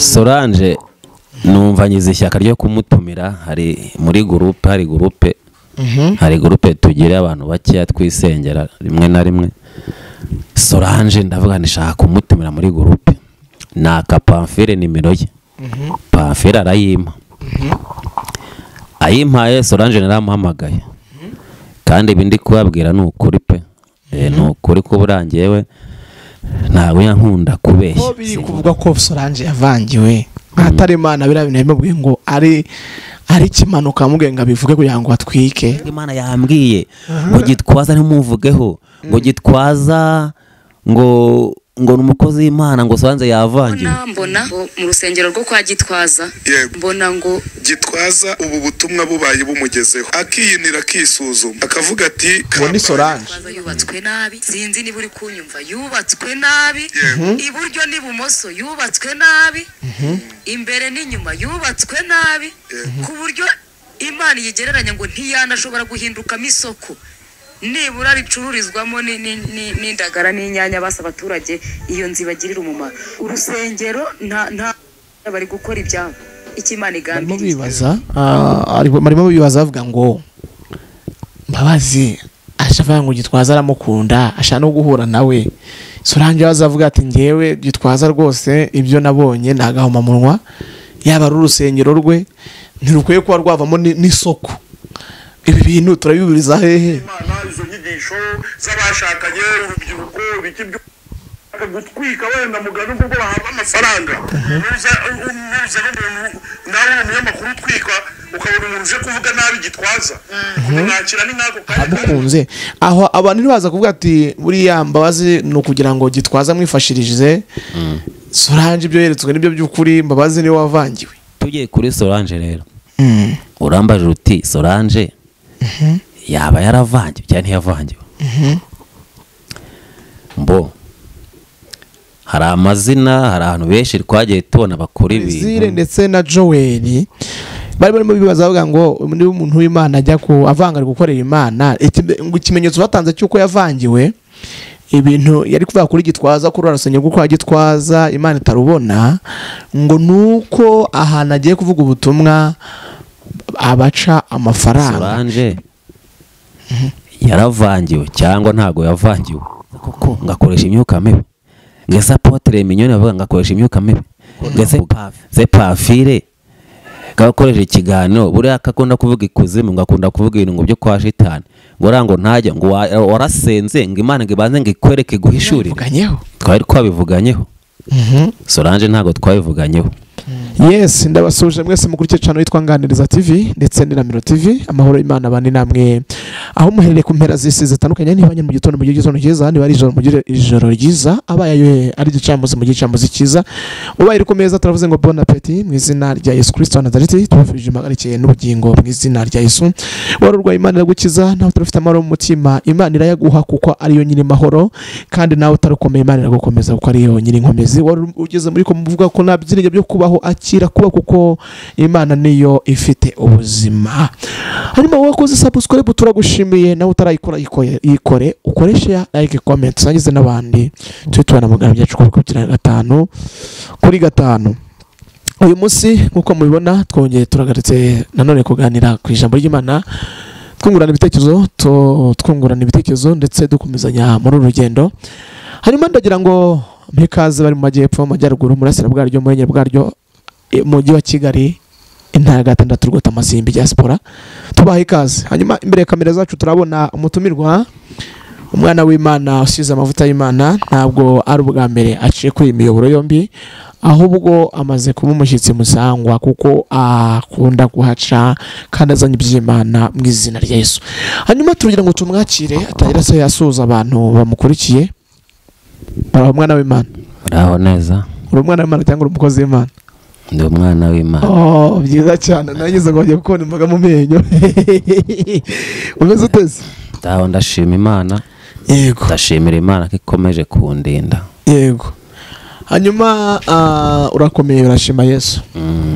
Solange numva ngize ishyaka ryo kumutumira, hari muri groupe, hari groupe, hari groupe tugira abantu bakeya twisengera rimwe na rimwe. Solange ndavuga nishaka kumutumira muri groupe, naka Pamphile nimero ye. Pamphile arayimpa. Ayimpaye Solange naramuhamagaye. Kandi ibi ndi kubabwira ni ukuri pe. Ni ukuri ko burangiyewe ntabwo yankunda kubeshya. Ko biri kuvuga ko Solange yavangiwe atari Imana, bira bintu yamubwiye ngo ari kimanuka mubwiye ngo bivuge kugira ngo atwike. Imana yambwiye ngo Gitwaza ntimuvugeho, ngo Gitwaza ngo numukozi w'Imana, ngo Solange yavangiwe. Mbona mu rusengero rwo kwa Gitwaza, mbona ngo Gitwaza ubu butumwa bubaye bumugezeho, akiyinira akisuzuma akavuga ati ngo ni Solange yubatswe nabi, sinzi niba uri kunyumva, yubatswe nabi iburyo n'ibumoso, yubatswe nabi imbere n'inyuma, yubatswe nabi ku buryo Imana yigereranya ngo ntiyanashobora guhindukamo isoko nibura ricururizwamo n'indagara n'inyanya basa abaturage, iyo nzi bagirira umumaro. Urusengero nta bari gukora ibyabo icyo Imana igambiriye. Barimo bibaza bavuga ngo Mbabazi ashaka ngo Gitwaza aramukunda, ashaka no guhura nawe. Solange azavuga ati ngewe Gitwaza rwose ibyo nabonye nagahoma munwa, yaba ari urusengero rwe ntirukwiye kuba rwavamo n'isoko. Ibi bintu turabiburiza hehe? Imana izo nyigisho z'abashakanye urubyiruko biki byo gutwika wenda mugano ubwo bahabwa amafaranga, nuza n'umuntu nawe umunyamakuru utwika ukabona umuntu uje kuvuga nabi Gitwaza kumwakira ni nkako kandi amukunze. Aho abantu ntibaza kuvuga ati buriya Mbabazi ni ukugira ngo Gitwaza mwifashirije. Solange ibyo yeretswe nibyo by'ukuri, Mbabazi niwe wavangiwe. Tugiye kuri Solange rero, urambaje uti Solange yaba yaravangiwe cyangwa ntiyavangiwe? Mbo hari amazina, hari abantu benshi twagiye tubona bakora ibintu. Zire ndetse na Joel bari barimo bibaza bavuga ngo ni umuntu w'Imana ajya ku avanga ari gukorera Imana, ikimenyetso batanze cy'uko yavangiwe ibintu yari kuvuga kuri Gitwaza kuri arasenya kuko Gitwaza Imana itarubona, ngo nuko ahantu agiye kuvuga ubutumwa abaca amafaranga. Solange yaravangiwe cyangwa ntago yavangiwe? Koko ngakoresha imyuka mibi, ngese Apotre Mignone avuga ngakoresha imyuka mibi, ngese ze Pamphile gakoresha ikiganiro buriya akakunda kuvuga ikuzimu, ngakunda kuvuga ibintu ngo byo kwa shitani, ngo rango ntajya ngo warasenze ngo Imana ngo ibanze ngo ikwereke guhishurira. Twari twabivuganyeho. Solange ntago twabivuganyeho. Yes, ndabasuje mwese mukurikiye channel yitwa Nganiriza TV ndetse n'Iramiro TV. Amahoro y'Imana bandi namwe aho muherereye ku mpera z'isi zitandukanye, niba mu gitondo mu gitondo cyiza, niba ari ijoro mugire ijoro ryiza, abaye ari gicamuzi mu gicamuzi cyiza, ubaye uri ku meza turavuze ngo bon appétit mu izina rya Yesu Kristo wa Nazareti. Tubifurije impagarike n'ubugingo mu izina rya Yesu. Warurwaye Imana iragukiza, nawe utarufite amahoro mu mutima Imana irayaguha kuko ari yo nyiri mahoro, kandi nawe utarukomeye Imana iragukomeza kuko ari yo nyiri inkomezi. Wari ugeze muri ko muvuga ko nta byiringiro byo kubaho, akira kuba kuko Imana niyo ifite ubuzima. Hanyuma wakoze subscribe turagushimiye, nawe utarayikora yikore, ukoreshe like, comment, sangize n'abandi, tubana mu biganiro byacu kugira 5 kuri 5. Uyu munsi nkuko mubibona twongeye turagaritse nanone kuganira ku ijambo ry'Imana, twungurana ibitekerezo, twungurana ibitekerezo ndetse dukomezanya muri uru rugendo. Hanyuma ndagira ngo mpikaze bari mu majyepfo, mu majyaruguru, mu burasirazuba bwaryo, mu burengerazuba bwaryo, mujyi wa Kigali, intara gatandatu rwota Amasimbi diaspora, tubaha ikaze. Hanyuma imbere ya kamera zacu turabona umutumirwa, umwana w'Imana usize amavuta y'Imana. Ntabwo ari ubwa mbere aciye kuri imiyoboro yombi, ahubwo amaze kuba umushyitsi musangwa kuko akunda kuhaca kandi azanye iby'Imana mu izina rya Yesu. Hanyuma tugira ngo tumwakire atagira se yasuza abantu bamukurikiye. Baraho mwana w'Imana. Baraho neza. Uri umwana w'Imana cyangwa uri umukozi w'Imana? Ndi umwana w'Imana. Oh, byiza cyane. Nageze ngo ngiye kubona imboga mu menyo. Umeze uteze? Ndaho ndashima Imana. Yego. Ndashimira Imana ko ikomeje kundinda. Yego. Hanyuma urakomeye, urashima Yesu?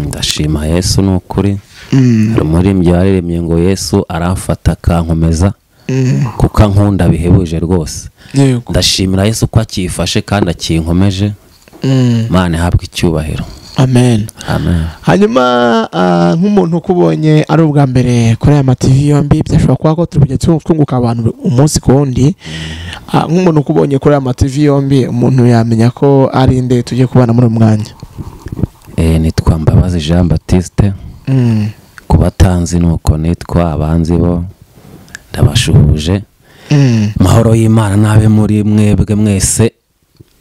Ndashima Yesu nukuri. Hari umuririmbyi waririmbye ngo Yesu aramfata akankomeza kuko ankunda bihebuje rwose. Yego. Ndashimira Yesu ko akifashe kandi akinkomeje. Imana ihabwe icyubahiro. Amen. Amen. Hanyuma nk'umuntu ukubonye ari ubwa mbere kuri aya ma TV yombi, byashobora kuba ko turi kujya twunguka abantu umunsi ku wundi. Nk'umuntu ukubonye kuri aya ma TV yombi, umuntu yamenya ko ari nde tugiye kubana muri uyu mwanya? Nitwa Mbabazi Jean Baptiste. Ku batanzi nuko nitwa, abanzi bo ndabashuhuje. Mahoro y'Imana nabe muri mwebwe mwese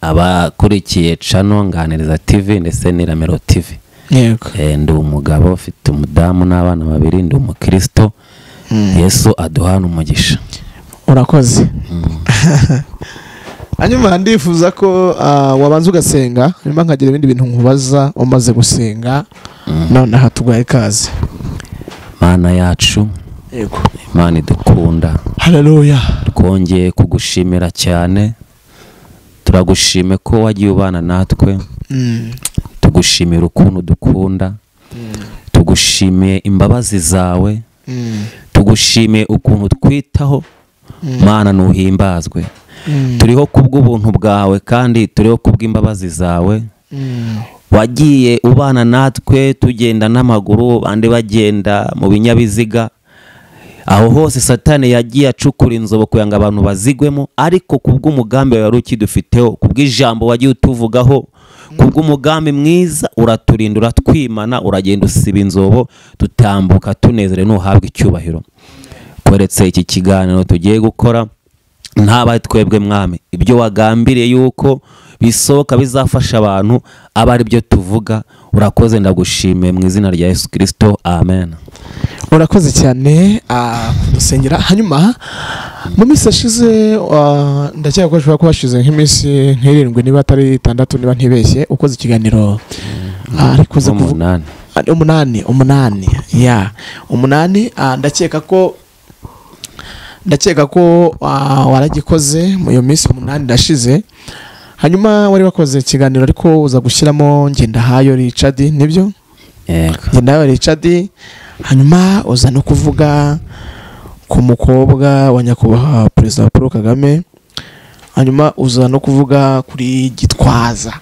abakurikiye channel Nganiriza TV ndetse n'Iramiro TV. Yego. Ndi umugabo ufite umudamu n'abana babiri, ndi umukristo. Yesu aduhana umugisha. Urakoze. Hanyuma ndifuza ko wabanza ugasenga, hanyuma nkagira ibindi bintu nkubaza umaze gusenga. Noneho tuguhaye ikaze. Mana yacu, yego, Imana idukunda, haleluya, twongeye kugushimira cyane. Turagushime ko wagiye ubana natwe. Tugushimira ukuntu dukunda. Tugushimiye imbabazi zawe. Tugushimiye ukuntu twitaho. Mana nuhimbazwe. Turiho kubw'ubuntu bwawe kandi turiho kubw'imbabazi zawe. Wagiye ubana natwe tugenda n'amaguru, abandi bagenda mu binyabiziga. Aho hose Satani yagiye acukura inzobo kugira ngo abantu bazigwemo, ariko kubw'umugambi wawe ukidufiteho, kubw'ijambo wagiye utuvugaho, kubw'umugambi mwiza uraturinda, uratwimana, uragenda usiba inzobo, tutambuka tunezerewe, nuhabwa icyubahiro. Kweretse iki kiganiro tugiye gukora, ntaba twebwe mwami, ibyo wagambiriye yuko bisohoka bizafasha abantu aba ari byo tuvuga. Urakoze, ndagushimiye mu izina rya Yesu Kristo, amen. Urakoze cyane kudusengera. Hanyuma mu minsi ashize, ndakeka ko ashobora kuba hashize nk'iminsi nk'irindwi niba atari 6 niba ntibeshye, ukoze ikiganiro ariko uze kuvuga 8 ya 8. Ndakeka ko waragikoze mu iyo minsi 8 ndashize. Hanyuma wari wakoze ikiganiro ariko uza gushyiramo Ngendahayo Richard, nibyo? Yego. Ngendahayo Richard. Hanyuma uza no kuvuga ku mukobwa wa nyakubahwa Perezida Paul Kagame. Hanyuma uza no kuvuga kuri Gitwaza.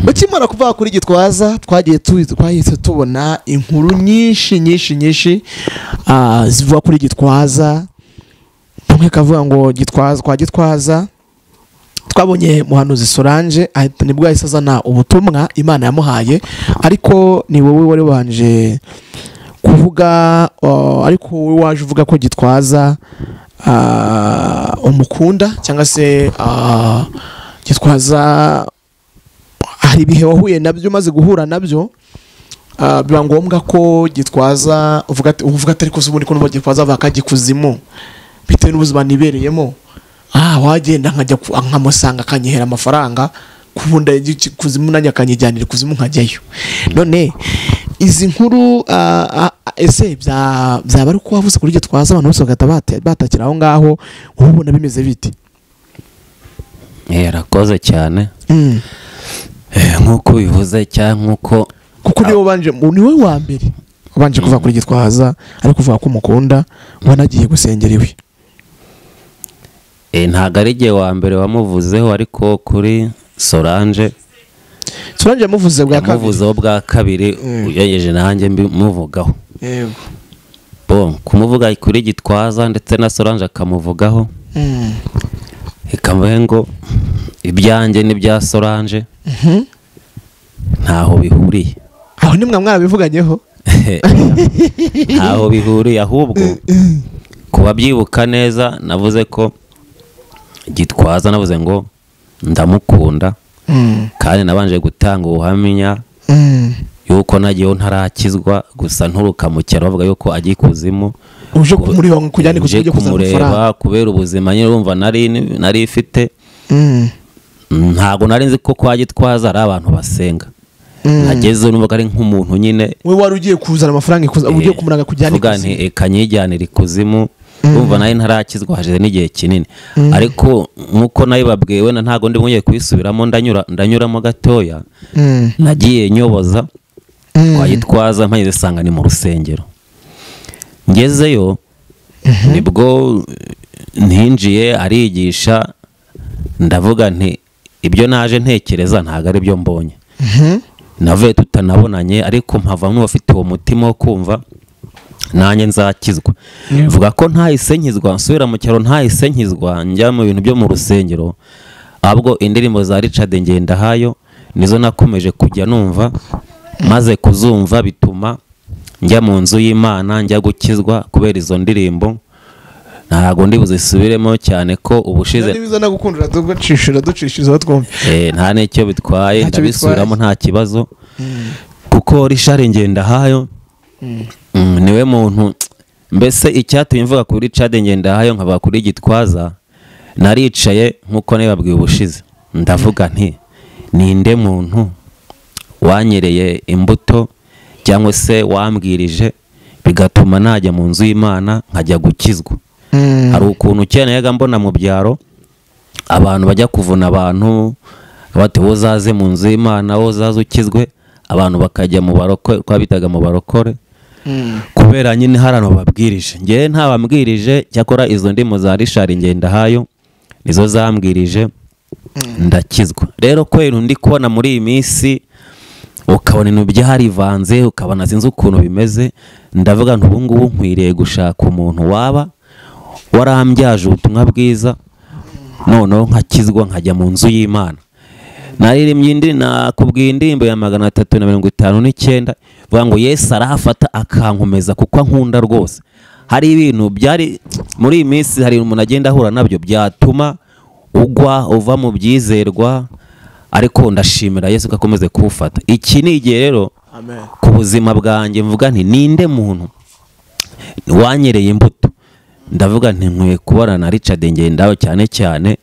Ukimara kuvuga kuri Gitwaza, twagiye twahise tubona inkuru nyinshi nyinshi nyinshi zivuga kuri Gitwaza. Bamwe kavuga ngo Gitwaza kwa Gitwaza. Twabonye muhanuzi Solange nibwo yahise azana ubutumwa Imana yamuhaye, ariko ni wowe wari wabanje kuvuga, ariko wowe waje uvuga ko Gitwaza umukunda, cyangwa se Gitwaza hari ibihe wahuye nabyo, umaze guhura nabyo biba ngombwa ko Gitwaza uvuga ati ariko ubundi ko Gitwaza bakagikuzimu bitewe n'ubuzima nibereyemo. Wagenda nkajya nkamusanga akanyihera amafaranga, kubunda kuzimu nanjye akanyijyanira kuzimu nkajyayo. None izi nkuru ese byaba ari uko wavuze kuri Gitwaza abantu bose bagahita batakira aho ngaho, ubona bimeze bite? Yarakoze cyane. Nkuko bivuze cyangwa nkuko kuko niwe wabanje, niwe wa mbere wabanje kuva kuri Gitwaza ariko uvuga ko umukunda, wanagiye gusengera iwe. Ntago ari igihe wa mbere wamuvuzeho, ariko kuri Solange yamuvuze bwa kabiri, yamuvuzeho bwa kabiri, ugejeje nanjye mbimuvugaho. Yego. Bon, kumuvuga kuri Gitwaza ndetse na Solange akamuvugaho. Ikamuhe ngo ibyanjye n'ibya Solange ntaho bihuriye. Aho nimwe mwarabivuganyeho? Ntaho bihuriye, ahubwo kubabyibuka neza navuze ko Gitwaza navuze ngo ndamukunda, kandi nabanje gutanga ubuhamya yuko nagiyeho ntarakizwa, gusa nturuka mu cyaro bavuga yuko agiye kuzimu, uje kumureba kujyana ikuzimu kumureba kubera ubuzima nyine urumva nari ifite. Ntago nari nzi ko kwa Gitwaza ari abantu basenga. Nageze numva ari nk'umuntu nyine we wari ugiye kuzana amafaranga ugiye kumuranga kujyana ikuzimu, eka nyijyanira ikuzimu. Urumva nayo ntarakizwa hashize n'igihe kinini, ariko nkuko nayibabwiye wenda ntago ndi ngiye kuyisubiramo, ndanyuramo gatoya. Nagiye nyoboza kwa Gitwaza mpageze sanga ni mu rusengero. Ngezeyo nibwo ntinjiye arigisha, ndavuga nti ibyo naje ntekereza ntago ari byo mbonye. Navuye tutanabonanye, ariko mpava n'ufite uwo mutima wo kumva nanjye nzakizwa. Mvuga ko ntahise nkizwa, nsubira mu cyaro ntahise nkizwa, njya mu bintu byo mu rusengero. Ahubwo indirimbo za Richard Ngendahayo nizo nakomeje kujya numva, maze kuzumva bituma njya mu nzu y'Imana, njya gukizwa kubera izo ndirimbo. Ntago ndi buzisubiremo cyane ko ubushize nibiza nagukundira ducishira ducishiriza twumve. Nta n'icyo bitwaye, ndabisubiramo nta kibazo. Kuko Richard Ngendahayo niwe muntu mbese icyatumye mvuga kuri Richard Ngendahayo nkaba kuri Gitwaza. Naricaye nkuko nababwiye ubushize, ndavuga nti ninde muntu wanyereye imbuto cyangwa se wambwirije bigatuma najya mu nzu y'Imana nkajya gukizwa. Hari ukuntu cyane yaga mbona mu byaro abantu bajya kuvuna abantu bati wozaze mu nzu y'Imana, wozaze ukizwe, abantu bakajya mu barokore, twabitaga mu barokore. Kubera nyine hari abantu babwirije. Ngewe ntabambwirije, cyakora izo ndimo za Richard Ngendahayo nizo zambwirije ndakizwa. Rero kwera ndi kubona muri iyi minsi ukabona ibintu byarivanze, ukabona sinzi ukuntu bimeze, ndavuga nti ubu ngubu nkwiriye gushaka umuntu waba warambyaje ubutumwa bwiza, noneho nkakizwa nkajya mu nzu y'Imana. Naririmbye indi nakubwiye indirimbo ya 359 vuga ngo Yesu arahafata akankomeza kuko ankunda rwose. Hari ibintu byari muri iyi minsi, hari umuntu agenda ahura nabyo byatuma ugwa uva mu byizerwa, ariko ndashimira Yesu ko akomeze kuwufata. Iki ni igihe rero ku buzima bwanjye mvuga nti ninde muntu wanyereye imbuto, ndavuga nti nkwiye kubona na Richard Ngendahayo cyane cyane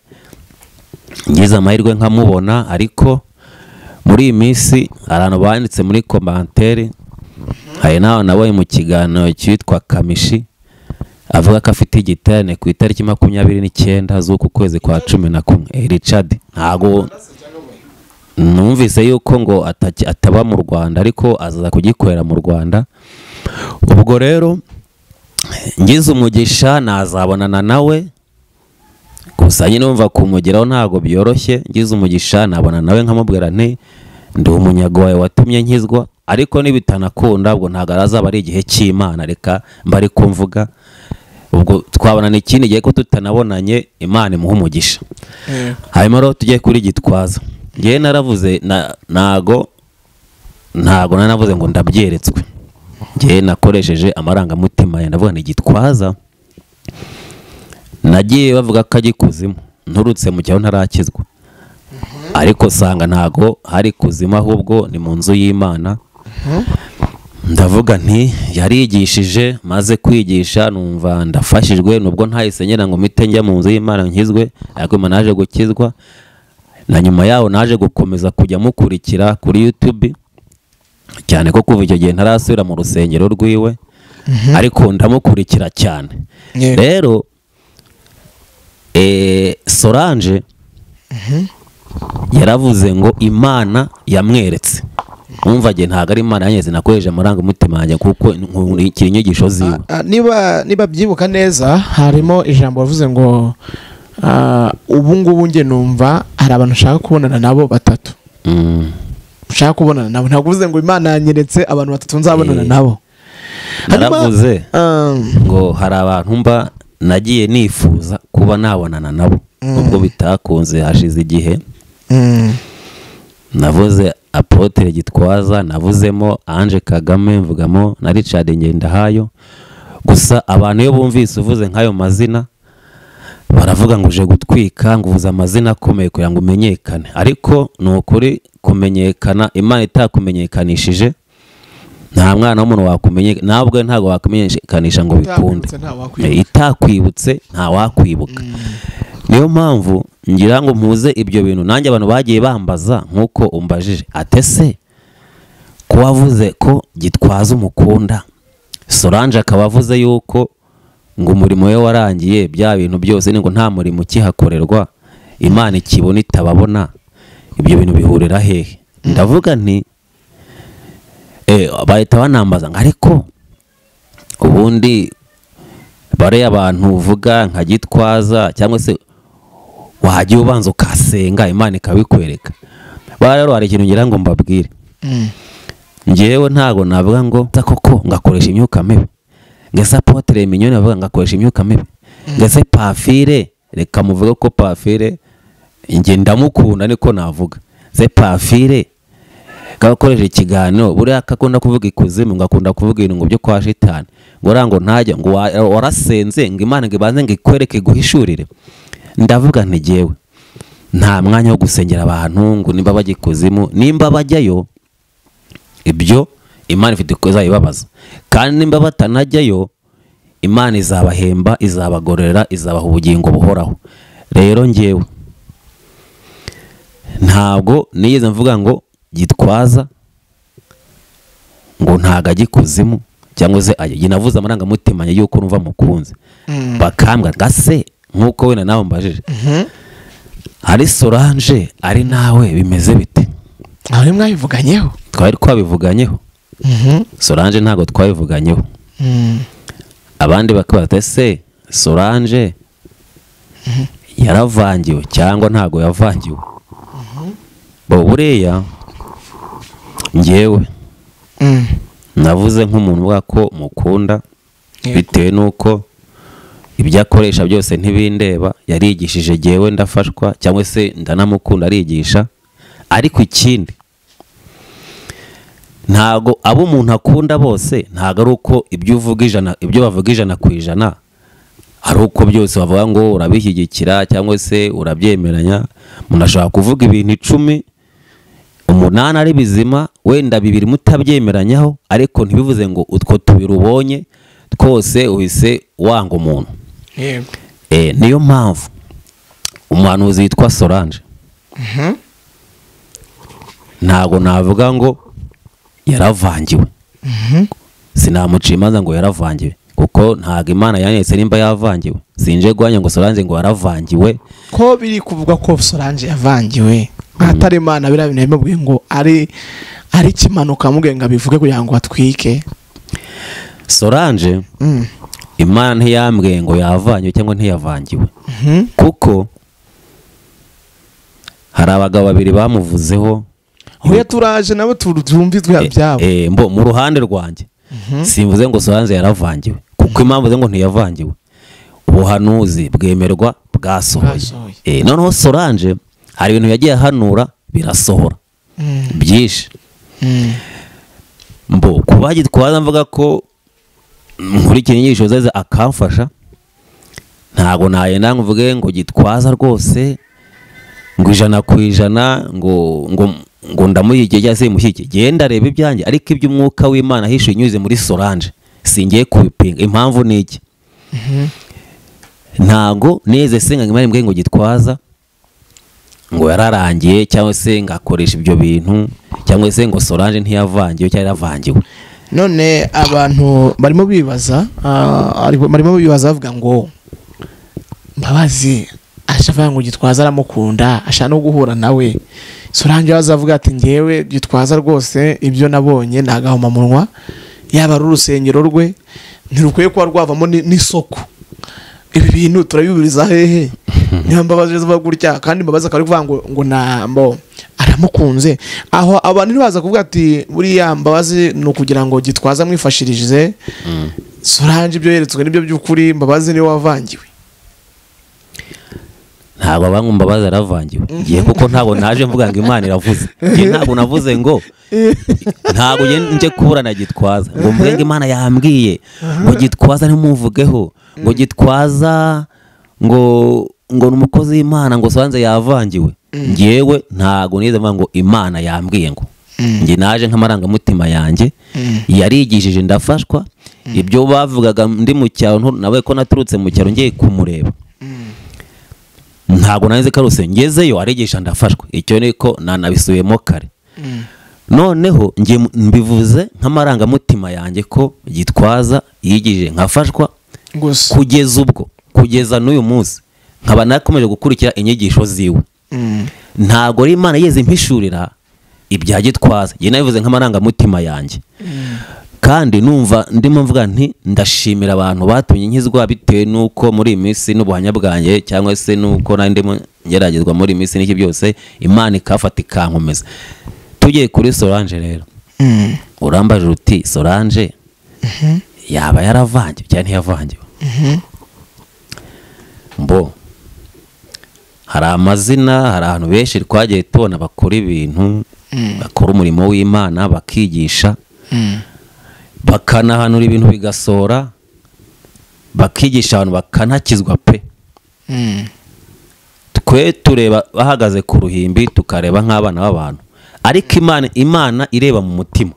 ngize amahirwe nkamubona. Ariko muri iyi minsi abantu banditse muri commentaire, hari nawe nabonye mu kiganiro cyitwa Kamishi avuga ko afite igiterane ku itariki 29 z'uku kwezi kwa 11. Richard ntago numvise yuko ngo ataba mu Rwanda, ariko azaza kugikorera mu Rwanda. Ubwo rero ngize umugisha nazabonana nawe, gusa nyine numva kumugeraho ntago byoroshye. Ngize umugisha nabona nawe nkamubwira nti ndi umunyago wawe watumye nkizwa, ariko nibitanakunda ubwo ntago arazaba ari igihe cy'Imana, reka mbari kumvuga. Ubwo twabonana ikindi gihe ko tutanabonanye, Imana imuha umugisha. Hanyuma rero tujye kuri Gitwaza. Ngewe naravuze ntago nanavuze ngo ndabyeretswe. Ngewe nakoresheje amarangamutima yanjye, ndavuga ni Gitwaza nagiye bavuga ko ajya ikuzimu, nturutse mu cyaro ntarakizwa, ariko sanga ntago hari kuzimu, ahubwo ni mu nzu y'Imana. Ndavuga nti yarigishije, maze kwigisha numva ndafashijwe, nubwo ntahise nyina ngo mpite njya mu nzu y'Imana nkizwe, ariko Imana naje gukizwa. Na nyuma yaho naje gukomeza kujya mukurikira kuri YouTube, cyane ko kuva icyo gihe ntarasubira mu rusengero rwiwe, ariko ndamukurikira cyane. Rero Solange yaravuze ngo Imana yamweretse. Umva je ntago ari Imana yanyeze, nakoresheje amarangamutima yanjye kuko nkurikira inyigisho ziwe. Niba byibuka neza harimo ijambo bavuze ngo ubu ngubu nge numva hari abantu nshaka kubonana nabo batatu. Nshaka kubonana nabo, ntabwo uvuze ngo Imana yanyeretse abantu batatu nzabonana nabo. Naravuze ngo hari abantu mba nagiye nifuza kuba nabonana nabo, ubwo bitakunze hashize igihe. Navuze Apotre Gitwaza, navuzemo Ange Kagame, mvugamo na Richard Ngendahayo. Gusa abantu iyo bumvise uvuze nkayo mazina baravuga ngo uje gutwika, ngo uvuze amazina akomeye kugira ngo umenyekane. Ariko ni ukuri kumenyekana, Imana itakumenyekanishije nta mwana w'umuntu wakumenye, nabwo ntago wakumenyekanisha ngo bikunde. Itakwibutse nta wakwibuka. Niyo mpamvu ngira ngo mpuze ibyo bintu. Nanjye abantu bagiye bambaza nkuko umbajije atese ko wavuze ko Gitwaza umukunda, Solange akaba avuze yuko ngo umurimo we warangiye, bya bintu byose ni ngo nta murimo ukihakorerwa, Imana ikibona itababona, ibyo bintu bihurira hehe? Ndavuga nti bahita banambaza ngo ariko ubundi bare abantu uvuga nka Gitwaza cyangwa se wajya ubanza ukasenga Imana ikabikwereka. Rero hari ikintu ngira ngo mbabwire. Njyewe ntago navuga ngo koko ngakoresha imyuka mibi, ngese apotre Mignone avuga ngakoresha imyuka mibi, ngese Pafire, reka muvuge ko Pafire njye ndamukunda niko navuga, se Pafire gakoresha ikiganiro buriya akakunda kuvuga ikuzimu, ngakunda kuvuga ibintu ngo byo kwa shitani, ngo rango ntajya ngo warasenze ngo Imana ngo ibanze ngo ikwereke guhishurire. Ndavuga nti jyewe nta mwanya wo gusengera abantu ngo nimba bajya ikuzimu, nimba bajyayo ibyo Imana ifite uko izabibabaza, kandi nimba batanajyayo Imana izabahemba, izabagororera, izabaha ubugingo buhoraho. Rero njyewe ntabwo nigeze mvuga ngo Gitwaza ngo ntago ajya ikuzimu cyangwa se ajya, navuze amarangamutima yuko numva mukunze, bakambwa gase nkuko wenda nawe mbajije ari Solange ari nawe bimeze bite? Aho mwabivuganyeho? Twari twabivuganyeho. Solange ntago twabivuganyeho. Abandi bakaba se Solange yaravangiwe cyangwa ntago yavangiwe. Bo buriya njyewe navuze nk'umuntu uvuga ko mukunda bitewe nuko ibyo akoresha byose ntibindeba, yarigishije jyewe ndafashwa cyangwa se ndanamukunda arigisha. Ariko ikindi ntago abo umuntu akunda bose ntago ari uko ibyo uvuga ijana, ibyo bavuga 100% ari uko byose bavuga ngo urabishyigikira cyangwa se urabyemeranya. Umuntu ashobora kuvuga ibintu 10, 8 ari bizima, wenda 2 mutabyemeranyaho, ariko ntibivuze ngo utwo tubiri ubonye twose uhise wanga umuntu. Yego. Niyo mpamvu umuhanuzi witwa Solange ntago navuga ngo yaravangiwe. Sinamuciye imanza ngo yaravangiwe, kuko ntago Imana yanetse nimba yavangiwe. Sinje guhanya ngo Solange ngo yaravangiwe, ko biri kuvuga ko Solange yavangiwe atari Imana bira bintu bimubwiye ngo ari kimanuka mubwiye ngo abivuge kugira ngo atwike Solange. Imana ntiyambwiye ngo yavangiwe cyangwa ntiyavangiwe, kuko hari abagabo babiri bamuvuzeho. Hoya turaje nabo tubyumvizwe byabo. Mbo mu ruhande rwanjye simvuze ngo Solange yaravangiwe, kuko impamvu ngo ntiyavangiwe ubuhanuzi bwemerwa bwasohoye. Noneho Solange hari ibintu yagiye ahanura birasohora byinshi. Mbo kuba Gitwaza mvuga ko nkurikira inyigisho ze akamfasha, ntago nayenda mvuge ngo Gitwaza rwose ngo 100% ngo ngo ndamuyigiye cyangwa se mushyike. Genda reba ibyanjye, ariko iby'umwuka w'Imana ahishuye inyuze muri Solange singiye kubipinga. Impamvu ni iki? Ntago neze senga ngo Imana imbwiye ngo Gitwaza ngo yararangiye cyangwa se ngakoresha ibyo bintu cyangwa se ngo Solange ntiyavangiwe cyangwa yaravangiwe. None abantu barimo bibaza, barimo bibaza bavuga ngo Mbabazi ashaka ngo Gitwaza aramukunda, ashaka no guhura nawe. Solange azavuga ati ngewe Gitwaza rwose ibyo nabonye nagahoma munwa, yaba ari urusengero rwe ntirukwiye kuba rwavamo n'isoko. Ibi bintu turabiburiza hehe? Niba Mbabazi avuga gutya kandi Mbabazi akaba ari kuvuga ngo nambo aramukunze, aho abantu ntibaza kuvuga ati buriya Mbabazi ni ukugira ngo Gitwaza amwifashirije. Solange ibyo yeretswe nibyo by'ukuri, Mbabazi niwe wavangiwe. Ntabwo bamwe Mbabazi aravangiwe ngiye, kuko ntabwo naje mvuga ngo Imana iravuze. Ngiye ntabwo navuze ngo ntabwo nje kuburana Gitwaza ngo mvuge ngo Imana yambwiye ngo Gitwaza ntimuvugeho, ngo Gitwaza ngo numukozi w'Imana ngo Solange yavangiwe. Ngiyewe ntabwo nize mvuga ngo Imana yambwiye ngo ngiye, naje nk'amarangamutima yanjye yarigishije ndafashwa. Ibyo bavugaga ndi mu cyaro, nawe ko naturutse mu cyaro ngiye kumureba, ntabwo nanze karuse ngezeyo arigisha ndafashwa. Icyo niko nanabisubiyemo kare. Noneho ngiye mbivuze nk'amarangamutima yanjye ko Gitwaza yigije nkafashwa kugeza ubwo, kugeza n'uyu munsi nkaba nakomeje gukurikira inyigisho ziwe. Ntago ari Imana yeze impishurira ibya Gitwaza, ngiye nabivuze nk'amarangamutima yanjye. Kandi numva ndimo mvuga nti ndashimira abantu batumye nkizwa bitewe nuko muri iyi minsi n'ubuhamya bwanjye cyangwa se nuko nari ndimo ngeragezwa muri iyi minsi n'iki byose, Imana ikafata ikankomeza. Tugiye kuri Solange rero, urambaje uti Solange yaba yaravangiwe cyangwa ntiyavangiwe. Mbo hari amazina, hari abantu benshi twagiye tubona bakora ibintu, bakora umurimo w'Imana, bakigisha, bakanahanura ibintu bigasora, bakigisha abantu bakanakizwa pe. Twe tureba bahagaze ku ruhimbi, tukareba nk'abana b'abantu, ariko Imana ireba mu mutima,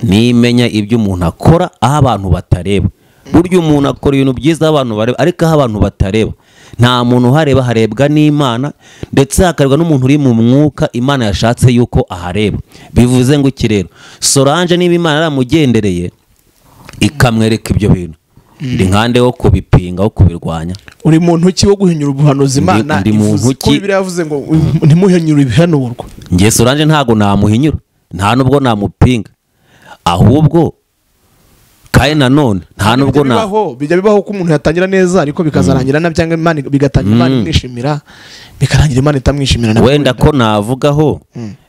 nimenya ibyo umuntu akora aho abantu batareba. Burya umuntu akora ibintu byiza abantu bareba, ariko aho abantu batareba nta muntu uhareba, harebwa n'Imana, ndetse hakarebwa n'umuntu uri mu mwuka Imana yashatse yuko ahareba. Bivuze ngo iki rero, Solange niba Imana yaramugendereye ikamwereka ibyo bintu, ndi nkande wo kubipinga, wo kubirwanya. Uri muntu ki wo guhinyura ubuhanuzi Imana ivuze? Ko Bibiliya yavuze ngo ntimuhinyure ibihanurwa. Njye Solange ntago namuhinyura, nta nubwo namupinga, ahubwo kandi nanone nta nubwo na bijya bibaho ko umuntu yatangira neza ariko bikazarangira nabi, cyangwa Imana bigatangira Imana imwishimira, bikarangira Imana itamwishimira. Wenda ko navugaho,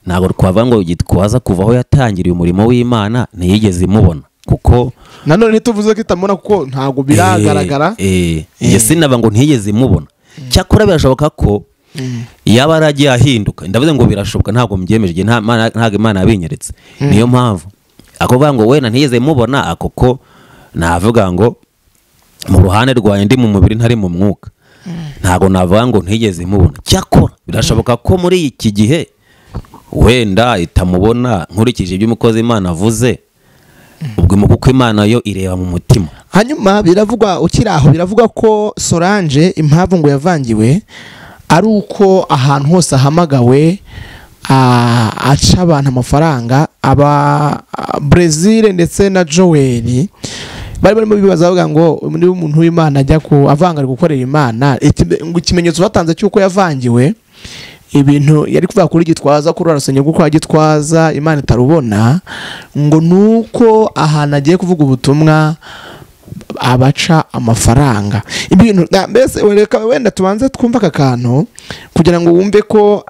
ntabwo twavuga ngo Gitwaza kuva aho yatangiriye umurimo w'Imana ntiyigeze imubona, kuko nanone ntituvuze ko itamubona kuko ntabwo biragaragara. Njye sinaba ngo ntiyigeze imubona, cyakora birashoboka ko yaba yaragiye ahinduka. Ndavuze ngo birashoboka, ntabwo mbyemeje, ntabwo Imana yabinyeretse. Niyo mpamvu akuvuga ngo wenda ntiyigeze mubona, akoko navuga ngo mu ruhande rwanjye ndi mu mubiri ntari mu mwuka, ntabwo navuga ngo ntigeze mubona. Cyakora birashoboka ko muri iki gihe wenda itamubona, nkurikije ibyo umukozi Imana avuze, ubwo kuko Imana yo ireba mu mutima. Hanyuma biravugwa ukiri aho, biravugwa ko Solange impamvu ngo yavangiwe ari uko ahantu hose ahamagawe aca abantu amafaranga. Aba Brazil ndetse na Joel bari barimo bibaza bavuga ngo niba umuntu w'Imana ajya ku avanga ari gukorera Imana, ngo ikimenyetso batanze cy'uko yavangiwe ibintu yari kuvuga kuri Gitwaza, kuri arasenya kuko Gitwaza Imana itarubona, ngo nuko ahantu agiye kuvuga ubutumwa abaca amafaranga. Ibintu mbese wenda tubanze twumva aka kantu kugira ngo wumve ko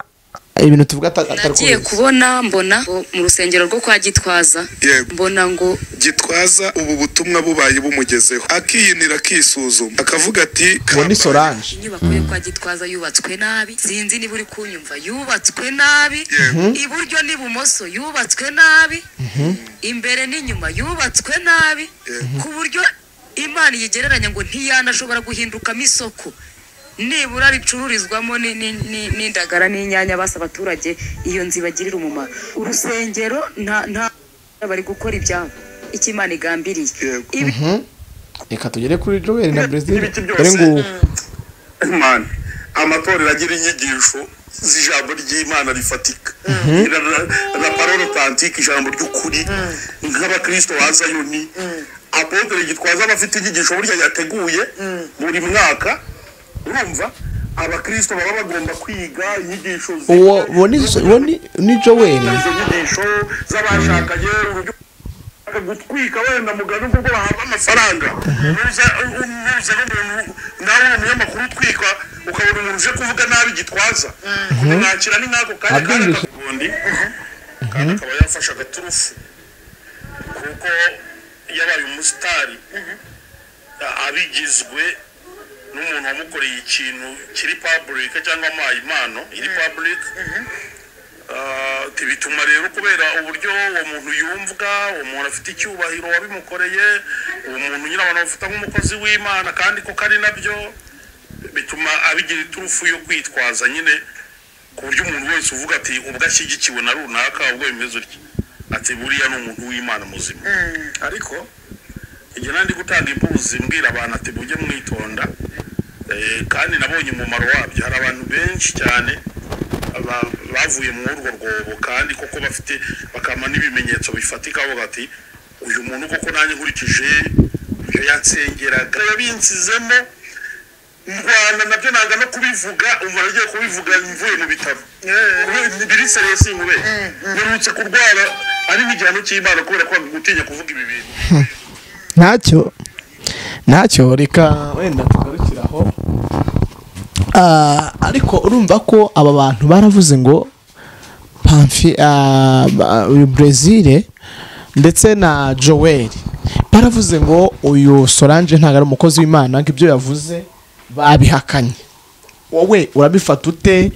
ibintu tuvuga atari nagiye kubona, mbona mu rusengero rwo kwa Gitwaza, mbona ngo Gitwaza ubu butumwa bubaye bumugezeho, akiyinira akisuzuma, akavuga ati ni Solange. Inyubako yo kwa Gitwaza yubatswe nabi, sinzi niba uri kunyumva, yubatswe nabi, iburyo n'ibumoso yubatswe nabi, imbere n'inyuma yubatswe nabi, ku buryo Imana yigereranya ngo ntiyanashobora guhindukamo isoko nibura ricururizwamo n'indagara n'inyanya basa abaturage, iyo nzu ibagirira umumaro. Urusengero nta bari gukora ibyabo icyo Imana igambiriye. Reka tugere kuri Joel na Brazil. Dore ngo Imana amatorero agira inyigisho z'ijambo ry'Imana rifatika, la parole authentique, ijambo ry'ukuri, nk'abakristo ba Zayoni. Apotre Gitwaza abafite inyigisho burya yateguye buri mwaka, urumva abakristo baba bagomba kwiga inyigisho uwo ni Joel, izo nyigisho z'abashakanye, gutwika wenda mugani ubwo bahabwa amafaranga. Nuza n'umuntu nawe umunyamakuru utwika, ukabona umuntu uje kuvuga nabi Gitwaza, kumwakira ni nk'ako kanya kandi kandi akaba yafashe agaturufu kuko yabaye umusitari abigizwe n'umuntu wamukoreye ikintu kiri public cyangwa amuhaye impano iri public. Bituma rero kubera uburyo uwo muntu yumvwa, uwo muntu afite icyubahiro wabimukoreye, uwo muntu nyine abantu bafata nk'umukozi w'Imana, kandi koko ari nabyo, bituma abigira iturufu yo kwitwaza nyine, ku buryo umuntu wese uvuga ati ubwo ashyigikiwe na runaka, ubwo bimeze utya, ati buriya ni umuntu w'Imana muzima. Ariko igihe nandi gutanga impuzi mbwira abantu ati mujye mwitonda, kandi nabonye umumaro wabyo. Hari abantu benshi cyane bavuye mu urwo rwobo, kandi koko bafite bakama n'ibimenyetso bifatika, bavuga ati uyu muntu koko nanjye nkurikije ibyo yansengeraga yabinsizemo, ndwana nabyo nanga no kubivuga, umva nagiye kubivuga mvuye mu bitaro biri seriye sinkube, mperutse kurwara ari nk'igihano cy'Imana kubera ko gutinya kuvuga ibi bintu. Ntacyo reka wenda tugarukiraho. Ariko urumva ko aba bantu baravuze ngo Pamfi, uyu Brazil ndetse na Joel baravuze ngo uyu Solange ntabwo ari umukozi w'Imana, ngo ibyo yavuze babihakanye. Wowe urabifata ute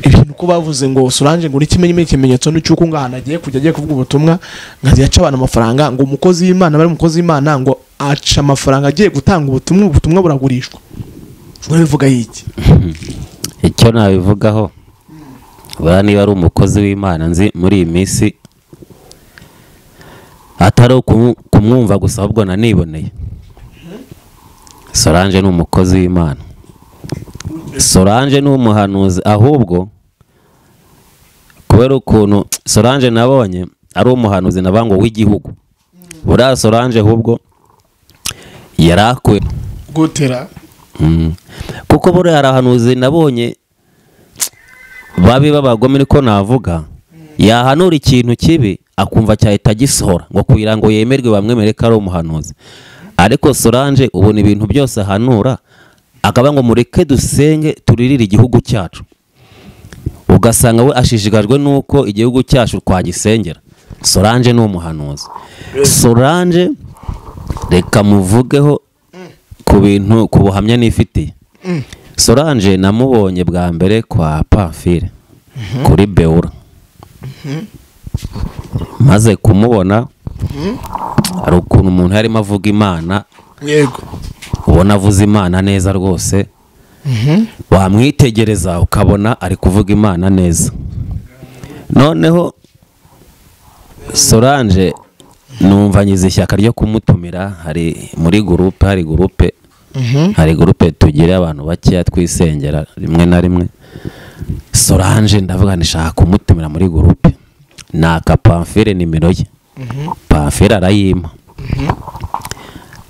ibintu ko bavuze ngo Solange ngo n'ikimenyi ikimenyetso n'icyuko ngo ahantu agiye kujya agiye kuvuga ubutumwa ngo agiye aca abantu amafaranga, ngo umukozi w'Imana bari umukozi w'Imana ngo aca amafaranga agiye gutanga ubutumwa, ubutumwa buragurishwa? Urabivuga iki? Icyo nabivugaho, buriya niba ari umukozi w'Imana nzi muri iyi minsi atari kumwumva gusa ahubwo naniboneye, Solange ni umukozi w'Imana, Solange ni umuhanuzi. Ahubwo kubera ukuntu Solange nabonye ari umuhanuzi nabango w'igihugu, buriya Solange ahubwo yarakwe gutera kuko buriya arahanuzi nabonye babi b'abagome, niko navuga, yahanura ikintu kibi akumva cyahita gisohora ngo kugira ngo yemerwe bamwemere ko ari umuhanuzi. Ariko Solange ubona ibintu byose ahanura akaba ngo mureke dusenge turirire igihugu cyacu, ugasanga we ashishikajwe nuko igihugu cyacu twagisengera. Solange ni umuhanuzi. Solange reka muvugeho ku bintu ku buhamya nifitiye. Solange namubonye bwa mbere kwa Pamphile kuri Beura. Maze kumubona hari ukuntu umuntu yarimo avuga Imana, yego ubona avuze Imana neza rwose, wamwitegereza ukabona ari kuvuga Imana neza. Noneho Solange numva ngize ishyaka ryo kumutumira, hari muri groupe, hari groupe, hari groupe tugira abantu bakeya twisengera rimwe na rimwe. Solange ndavuga nishaka kumutumira muri groupe, naka Pamphile nimero ye, Pamphile arayimpa,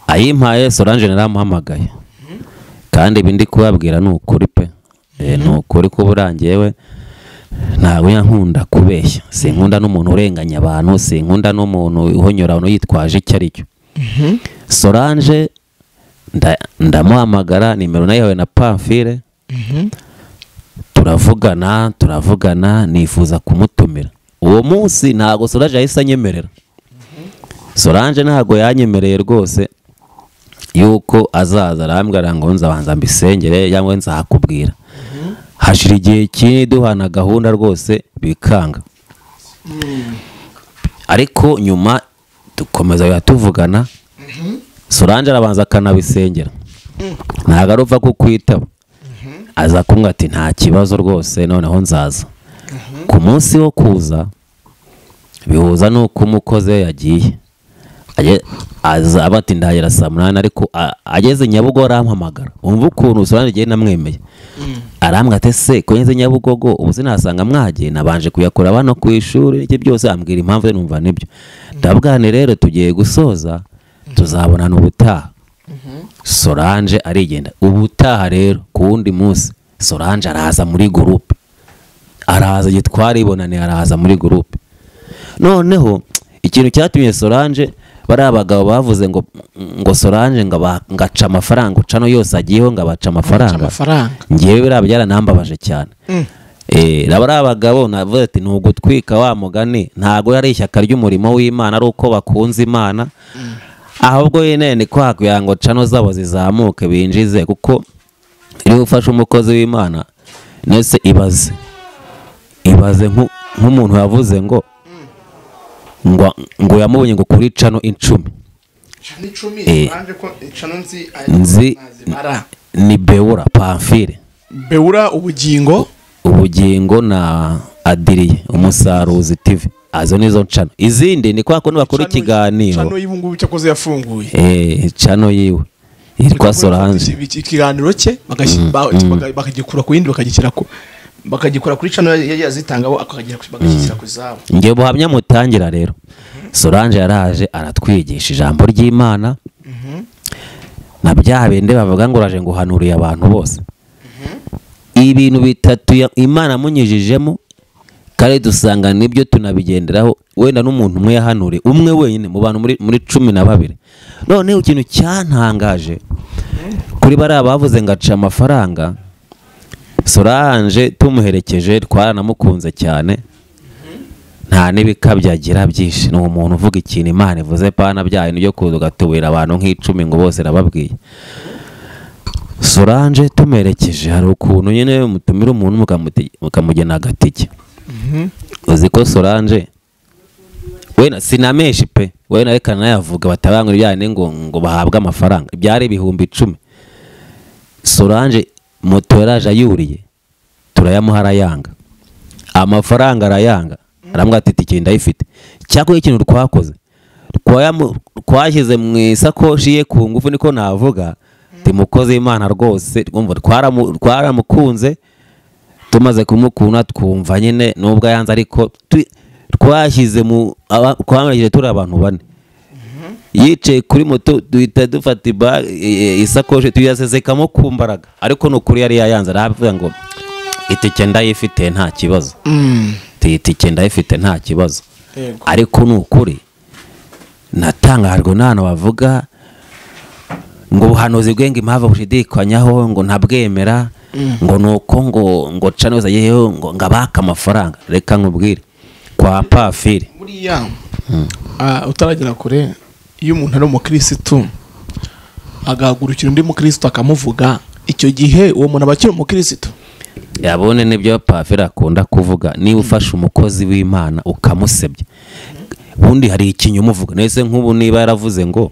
ayimpaye Solange naramuhamagaye. Kandi ibi ndi kubabwira ni ukuri pe, ni ukuri ko burangiyewe ntabwo yankunda kubeshya, sinkunda n'umuntu urenganya abantu, sinkunda n'umuntu uhonyora abantu yitwaje icyo ari cyo. Solange ndamuhamagara, nimero nayihawe na Pamphile, turavugana nifuza kumutumira. Uwo munsi ntago Solange yahise anyemerera. Solange ntago yanyemereye rwose yuko azaza, arambwira ngo nzabanza mbisengere cyangwa nzakubwira. Hashira igihe kinini duhana gahunda rwose bikanga, ariko nyuma dukomeza tuvugana. Solange arabanza akanabisengera, ntago arupfa kukwitaba, aza kumbwira ati nta kibazo rwose noneho nzaza. Ku munsi wo kuza bihuza nuko umukozi yagiye, aza ati ndahera saa 8, ariko ageze Nyabugogo arampamagara. Umva ukuntu Solange igihe namwemeye, arambwira ati se ko ngeze Nyabugogo ubu sinasanga mwagiye, nabanje kuyakora bano ku ishuri iki byose, ambwira impamvu numva nibyo. Ndabwane rero tugiye gusoza tuzabonana ubutaha. Solange arigenda. Ubutaha rero ku wundi munsi Solange araza muri groupe, araza gitwaribonane, araza muri groupe. Noneho ikintu cyatumye Solange, bari abagabo bavuze ngo Solange ngaca amafaranga ucano yose agiyeho ngabaca amafaranga, ngewe biriya byaranambabaje cyane. Bari abagabo navuze ati nugutwika wa mugani, ntago yari ishyaka ry'umurimo w'Imana ari uko bakunze Imana, ahubwo yene ni kwakugira ngo cano zabo zizamuke binjize, kuko iyo ufashe umukozi w'Imana nese ibaze nk'umuntu yavuze ngo yamubonye ngo kuri cano 10 nzi ni Beura Pamphile, Beura ubugingo na Adiriye umusaruzi TV, azo nizo cano. Izindi ni kwa kundi bakora ikiganiro cano y'ibungubu cyakoze yafunguye, cano yiwe yitwa Solange, ikiganiro cye bakagikura ku yindi bakagishyira ku bakagikora kuri cano yazitangabo akagira bagashyira ku zabo. Ngiye buhamya mutangira rero, Solange yaraje aratwigisha ijambo ry'Imana, na bya bende bavuga ngo uraje nguhanuriye abantu bose. Ibintu bitatu Imana munyijijemo kare dusanga nibyo tunabigenderaho, wenda n'umuntu umwe yahanure umwe wenyine mu bantu muri 12. Noneho ikintu cyantangaje kuri bari bavuze ngaca amafaranga, Solange tumuherekeje twaranamukunze cyane, Nta n'ibikabyo agira byinshi, ni umuntu uvuga ikintu Imana ivuze pana byayo nibyo kuza ugatubira abantu nk'icumi ngo bose rababwiye. Solange tumerekeje hari ukuntu nyine mutumira umuntu mukamugena agatike. Uzi ko Solange wena sinameshi pe, wena reka nayavuga batabangura ibyaye ngo bahabwe amafaranga byari 10,000. Solange moto yaraje ayuriye turayamuha arayanga, amafaranga arayanga, arambwira ati itike ndayifite. Cyakora ikintu twakoze twashyize mu isakoshi ye ku ngufu, niko navuga timukoze Imana rwose, twumva twaramukunze, tumaze kumukunda twumva nyine nubwo yanze, ariko twashyize mu twamarije turi abantu bane. Yicaye kuri moto duhita dufata isakoshi tuyasezekamo ku mbaraga, ariko nukuri yari yayanze aravuga ngo itike ndayifite nta kibazo. Itike ndayifite nta kibazo. Ariko nukuri natangajwe n'ahantu bavuga ngo ubuhanuzi bwe ngo impamvu bushidikanyaho ngo ntabwemera, ngo nuko ngo cano yewe ngo ngabaka amafaranga. Reka nkubwire kwa Pafire buriya utaragera kure, iyo umuntu ari umukirisitu agahagurukira undi mukirisitu akamuvuga, icyo gihe uwo muntu aba akiri umukirisitu. Yabone nibyo Pafire akunda kuvuga, niba ufashe umukozi w'Imana ukamusebya, ubundi hari ikinyoma uvuga. Nese nk'ubu niba yaravuze ngo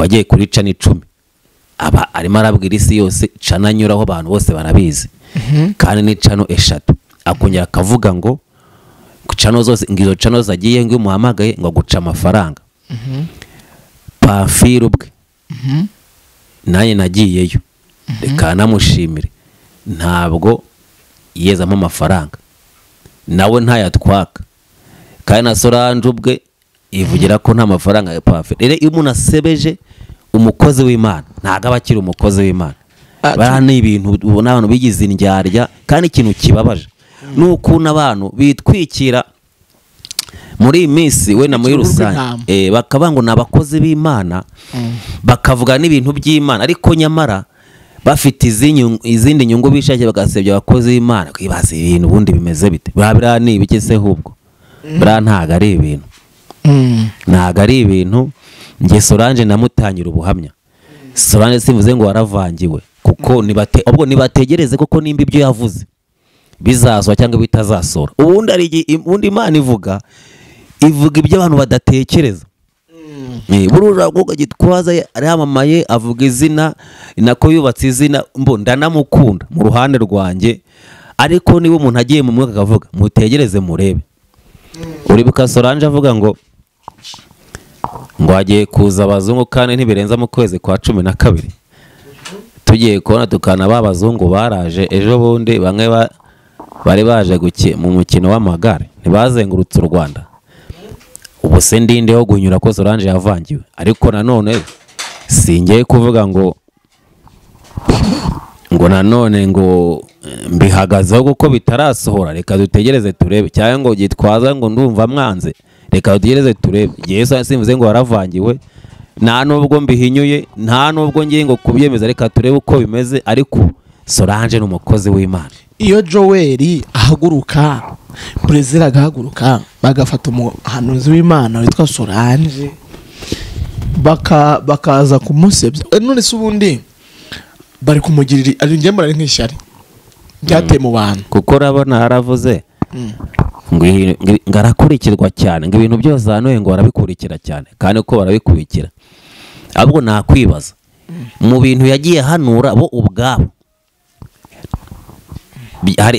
agiye kuri cana 10, aba arimo arabwira isi yose cana anyuraho abantu bose barabizi, kandi ni cano 3. Akongera akavuga ngo cano zose ngizo cano zagiye ngo umuhamagaye ngo guca amafaranga. Pafire ubwe nanjye nagiyeyo reka namushimire, ntabwo yezamo amafaranga nawe ntayatwaka, kandi na Solange ubwe ivugira ko nta mafaranga ya Pafire. Rero iyo umuntu asebeje umukozi w'Imana ntago aba akiri umukozi w'Imana. Bara ni ibintu ubona abantu bigize indyarya, kandi ikintu kibabaje ni ukuntu abantu bitwikira muri iyi minsi we na muri rusange bakaba ngo nabakozi b'Imana, bakavuga n'ibintu by'Imana, ariko nyamara bafite izindi nyungu bishakiye bagasebya abakozi b'Imana. Kwibaza ibintu ubundi bimeze bite? Buriya ni ibiki se hubwo? Buriya ntago ari ibintu. Ntago ari ibintu. Njye Solange namutangira ubuhamya. Solange simvuze ngo waravangiwe, kuko ubwo nibategereze koko nimba ibyo yavuze bizazwa cyangwa bitazasora. Ubundi ari ubundi Imana ivuga ibyo abantu badatekereza. Burura kuko Gitwaza aramamaye avuga izina nako yubatse izina, mbo ndanamukunda mu ruhande rwanjye, ariko niba umuntu agiye mu mwuka akavuga mutegereze murebe. Uribuka Solange avuga ngo agiye kuza abazungu kandi ntibirenza mu kwezi kwa 12. Tugiye kubona tukana babazungu baraje ejo bundi, bamwe bari baje mu mukino w'amagare ntibazengurutse u Rwanda. Ubu se ndinde ho gunyura ko Solange yavangiwe, ariko nanone singiye kuvuga ngo nanone ngo mbihagazeho kuko bitarasohora. Reka dutegereze turebe, cyangwa ngo Gitwaza ngo ndumva mwanze, reka dutegereze turebe. Yesu simvuze ngo waravangiwe, nta nubwo mbihinyuye, nta nubwo ngiye ngo kubyemeza, reka turebe uko bimeze. Ariko Solange ni umukozi w'Imana. Iyo Joel ahaguruka, Brezil agahaguruka, bagafata umuhanuzi w'Imana witwa Solange bakaza kumusebya, none se ubundi bari kumugirira ari ngiye murari nk'ishyari byateye mu bantu, kuko urabona haravuze ngo ngarakurikirwa cyane, ngo ibintu byose hano ngo barabikurikira cyane, kandi uko barabikurikira ahubwo nakwibaza mu bintu yagiye hanura bo ubwabo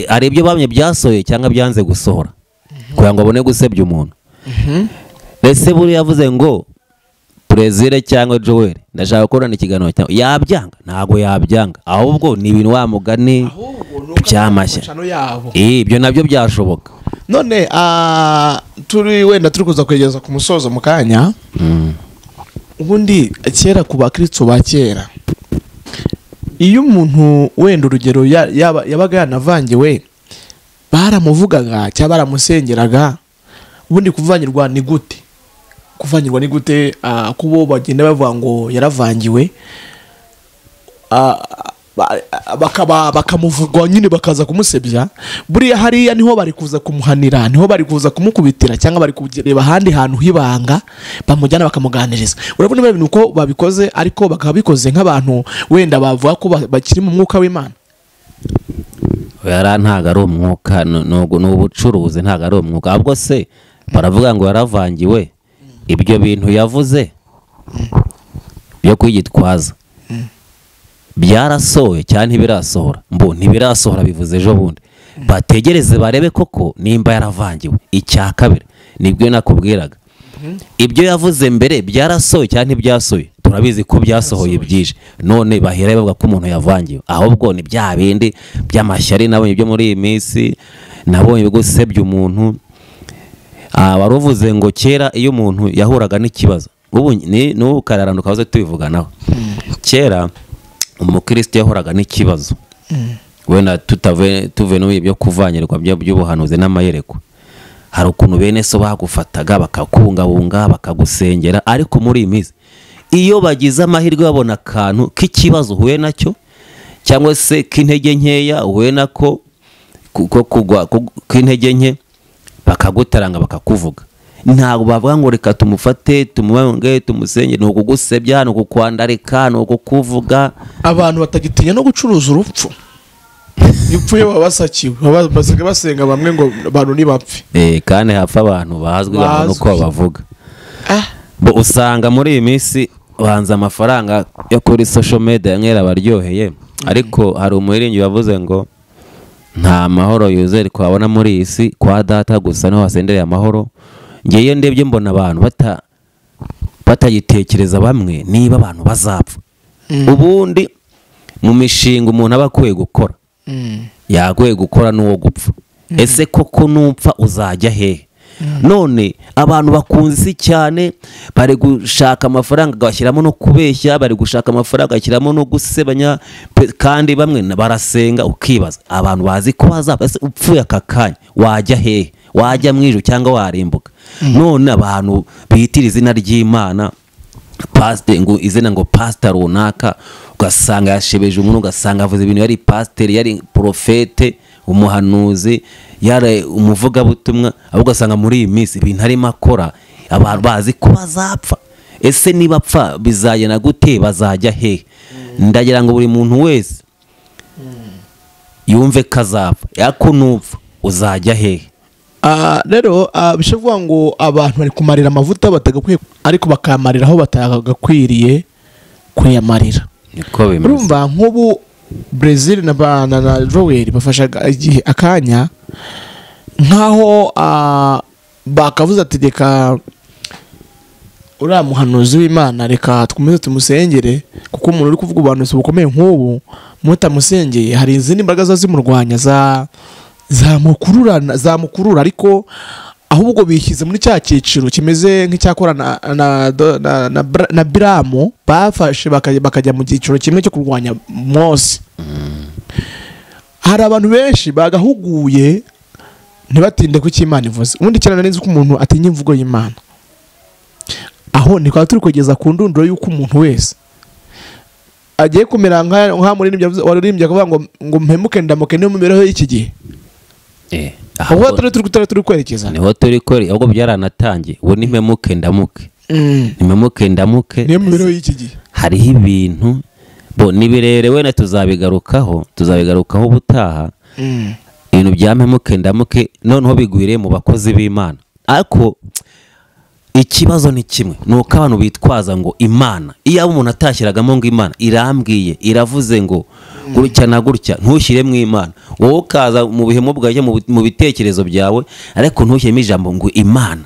hari ibyo bamye byasohoye cyangwa byanze gusohora kugira ngo abone gusebya umuntu. Ese buri yavuze ngo Brezil cyangwa Joel ndashaka gukorana ikiganiro cyangwa yabyanga, ntago yabyanga, ahubwo ni ibintu wa mugani byamashya ibyo nabyo byashoboka. None turi wenda turi kuza kwegeza ku musozo mu kanya. Ubundi kera ku bakristo ba kera, iyo umuntu wenda urugero yabaga yanavangiwe baramuvugaga cyangwa baramusengeraga. Ubundi kuvangirwa ni gute? Kuvangirwa ni gute? Kubo bagenda bavuga ngo yaravangiwe, bakaba bakamuvugwa nyine bakaza kumusebya, buriya hariya niho bari kuza kumuhanira, niho bari kuza kumukubitira, cyangwa bari kureba ahandi hantu hibanga bamujyana bakamuganiriza. Urabona ibintu uko babikoze, ariko bakaba bikoze nk'abantu wenda bavuga ko bakiri mu mwuka w'Imana. Yara ntago ari umwuka, ni ubucuruzi, ntago ari umwuka. Ahubwo se baravuga ngo yaravangiwe, ibyo bintu yavuze byo kwigitwaza byarasohoye cyane ntibirasohora. Mbo ntibirasohora bivuze ejo bundi, bategereze barebe koko nimba yaravangiwe. Icya kabiri nibwo nakubwiraga, ibyo yavuze mbere byarasohoye cyane ntibyasohoye, turabizi ko byasohoye byije, none bahera bavuga ko umuntu yavangiwe. Ahubwo ni bya bindi by'amashyari nabonye byo muri iyi minsi, nabonye gusebya umuntu. Waruvuze ngo kera iyo umuntu yahuraga n'ikibazo, ubu ni n'ubu kararanduka baze tubivuganaho. Kera umukristo yahoraga n'ikibazo, wenda tutave tuve no ibyo kuvanyirwa by'ubuhanuzi n'amayerekwa, hari ukuntu bene so bagufataga bakakungabunga bakagusengera. Ariko muri iyi minsi iyo bagize amahirwe babona akantu k'ikibazo uhuye nacyo, cyangwa se k'intege nkeya uhuye nako, kuko kugwa k'intege nke, bakagutaranga bakakuvuga. Ntabwo bavuga ngo reka tumufate tumubange tumusenge, ni ukugusebya, ni ukukwandarika, ni ukukuvuga. Abantu batagitinya no gucuruza urupfu, ipfuye baba basakiwe, basiga basenga bamwe ngo abantu ntibapfe. Kandi hapfa abantu bazwi abantu uko bavuga. Bo usanga muri iyi minsi banza amafaranga yo kuri social media nkera baryoheye, ariko hari umuhiringi wavuze ngo nta mahoro yuzuye twabona muri iyi si, kwa data gusa niho hasendereye amahoro. Ngewe ndebye mbona abantu batagitekereza bamwe niba abantu bazapfa. Ubundi mu mishinga umuntu aba akwiye gukora, yagakwiye gukora n'uwo gupfa. Ese koko nupfa uzajya hehe? None abantu bakunze isi cyane, bari gushaka amafaranga gashyiramo no kubeshya, bari gushaka amafaranga gashyiramo no gusebanya, kandi bamwe barasenga. Ukibaza abantu bazi ko bazapfa, ese upfuye aka kanya wajya hehe? Wajya mu ijuru cyangwa warimbuka? None abantu bitira izina ry'Imana, pastor ngo izina ngo pastor runaka, ugasanga yashebeje umuntu, ugasanga avuze ibintu, yari pastor, yari profete, umuhanuzi, yari umuvugabutumwa, ahubwo ugasanga muri iyi minsi ibintu arimo akora abantu bazi ko bazapfa. Ese niba apfa bizagenda gute? Bazajya hehe? Ndagira ngo buri muntu wese yumve kazapfa, yako nupfa uzajya hehe? Rero bishavuga ngo abantu bari kumarira amavuta batagakwiye, ariko bakamarira aho batagakwiriye kuyamarira. Niko bimeze. Urumva nk'ubu Brazil na na Joel bafashaga igihe akanya nkaho bakavuze ati reka uriya muhanuzi w'Imana reka twumeze tumusengere, kuko umuntu uri kuvuga ubuhanuzi bukomeye nk'ubu mutamusengeye hari izindi mbaraga zazimurwanya zamukurura zamukurura, ariko ahubwo bishyize muri cya cyiciro kimeze nk'icyakora na Biramu, bafashe bakajya mu cyiciro kimwe cyo kurwanya Mose. Hari abantu benshi bagahuguye ntibatinde ku cy'Imana ivuze. Ubundi cyane nzi ko umuntu atinya imvugo y'Imana, aho ni kwa turi kugeza ku ndunduro y'uko umuntu wese agiye kumera nka muri nibyo waririmbye akavuga ngo mpemuke ndamuke niyo mibereho y'iki gihe. Aho turi kwerekeza niho turi kore, ahubwo byaranatangiye. Ubu ni mpemuke ndamuke, nimpemuke ndamuke niyo mibereho y'iki gihe. Hariho ibintu bo nibirere wenda tuzabigarukaho ubutaha. Ibintu bya mpemuke ndamuke noneho bigwiriye mu bakozi b'Imana. Ariko ikibazo ni kimwe, nuko abantu bitwaza ngo Imana, iyo umuntu atashyiragamo ngo Imana irambwiye iravuze ngo gutya na gutya, ntushyiremo Imana, wowe ukaza mu bihemo bwawe mu bitekerezo byawe, ariko ntushyiremo ijambo ngo Imana.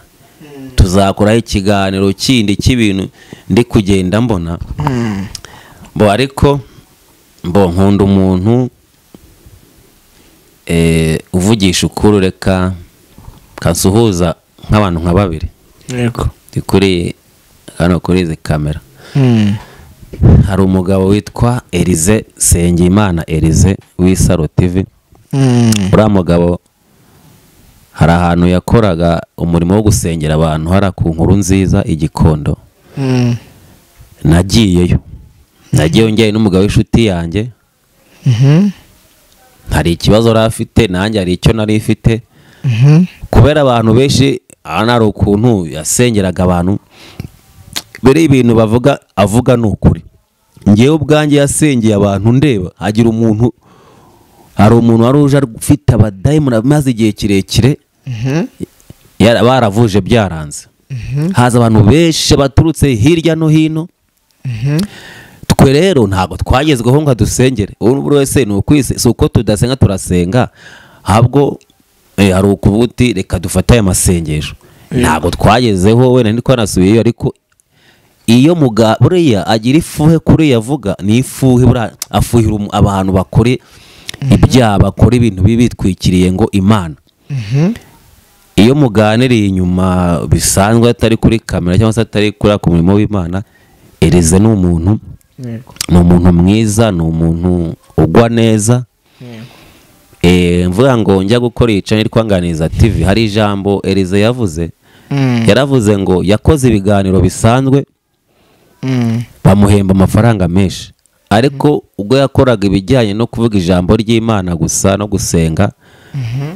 Tuzakoraho ikiganiro kindi cy'ibintu ndi kugenda mbona bo, ariko mbo nkunda umuntu uvugisha ukuri, reka kansuhuza nk'abantu nka babiri. Yego. Kuri hano kuri izi kamera hari umugabo witwa Elize Sengimana Elize w'Isaro TV. Uriya mugabo hari ahantu yakoraga umurimo wo gusengera abantu hara ku Nkuru Nziza igikondo. Nagiyeyo njyewe n'umugabo w'inshuti yanjye, Hari ikibazo yari afite, nanjye hari icyo nari ifite. Kubera abantu benshi hari ukuntu yasengeraga abantu, bere ibintu bavuga avuga ni ukuri. Ngewe ubwanjye yasengeye abantu ndeba, hagira umuntu, hari umuntu wari uje ufite abadayimoni amaze igihe kirekire, baravuje byaranze. Haza abantu benshi baturutse hirya no hino. Twe rero ntabwo twagezweho ngo dusengere. Buri wese ni ukwise, si uko tudasenga turasenga, ahubwo hari ukuvuga uti reka dufate aya masengesho. Ntabwo twagezeho wenda niko nasubiyeyo, ariko iyo buriya agira ifuhe kuri yavuga ni ifuhe, buriya afuhira abantu bakore ibyaha, bakora ibintu bibi bitwikiriye ngo Imana. Iyo muganiriye inyuma bisanzwe atari kuri kamera cyangwa se atari kuri ku murimo w'Imana, Elize ni umuntu, ni umuntu mwiza, ni umuntu ugwa neza. Mvuga ngo njya gukora iyi channel Nganiriza TV, hari ijambo Elize yavuze. Yaravuze ngo yakoze ibiganiro bisanzwe, bamuhemba amafaranga menshi, ariko ubwo yakoraga ibijyanye no kuvuga ijambo ry'Imana gusa no gusenga,